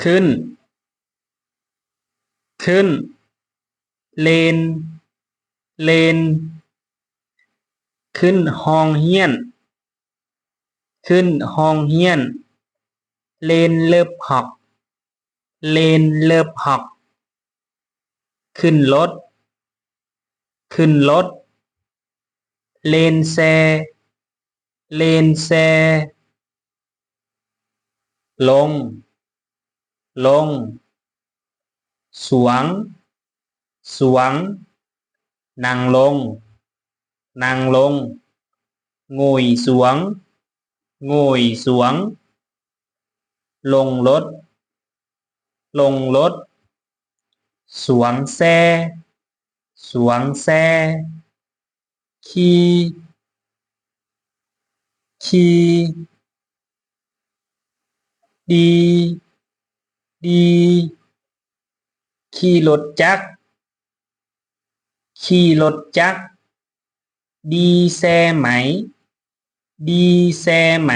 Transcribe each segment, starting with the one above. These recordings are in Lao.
ຂຶ້ນ ຂຶ້ນ ເລນ ເລນ ຂຶ້ນຫ້ອງຮຽນ ຂຶ້ນຫ້ອງຮຽນ ເລນເລີບຮອກ ເລນເລີບຮອກ ຂຶ້ນລົດ ຂຶ້ນລົດ ເລນແຊ ເລນແຊ ລົງ ລົງ ສວງ ສວງ ນັ່ງລົງ ນັ່ງລົງ ໂຫງ່ຍສວງ ໂຫງ່ຍສວງ ລົງລົດ ລົງລົດ ສວງແຊ ສວງແຊ ຂີ່ ຂີ່ ດີ ດີ ຂີ່ລົດຈັກ ຂີ່ລົດຈັກ ດີແຊໄໝ ດີແຊໄໝ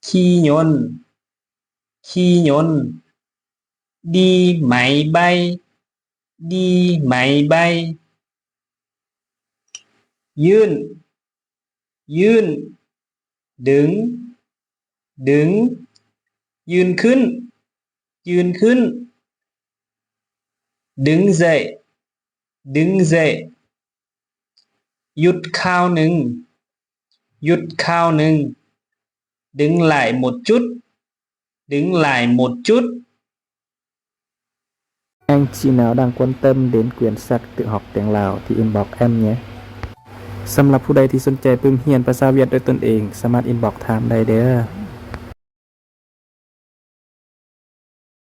ຂີ່ຍົນ ຂີ່ຍົນ ດີໄໝໃບ ດີໄໝໃບ ຍື່ນ ຍື່ນ ດຶງ ດຶງ ຍື່ນຂຶ້ນ ຍື່ນຂຶ້ນ ດຶງໃສ່ ດຶງໃສ່ ຢຸດຄາວໜຶ່ງ ຢຸດຄາວໜຶ່ງ ດຶງຫຼາຍໝົດຈຸດ ດຶງຫຼາຍໝົດຈຸດ. Em chị nào đang quan tâm đến quyển sách tự học tiếng Lào thì inbox em nhé. ສຳລັບຜູ້ໃດທີ່ສົນໃຈປຶ້ມຮຽນພາສາຫວຽດດ້ວຍຕົນເອງ ສາມາດ inbox ຖາມໄດ້ເດີ້.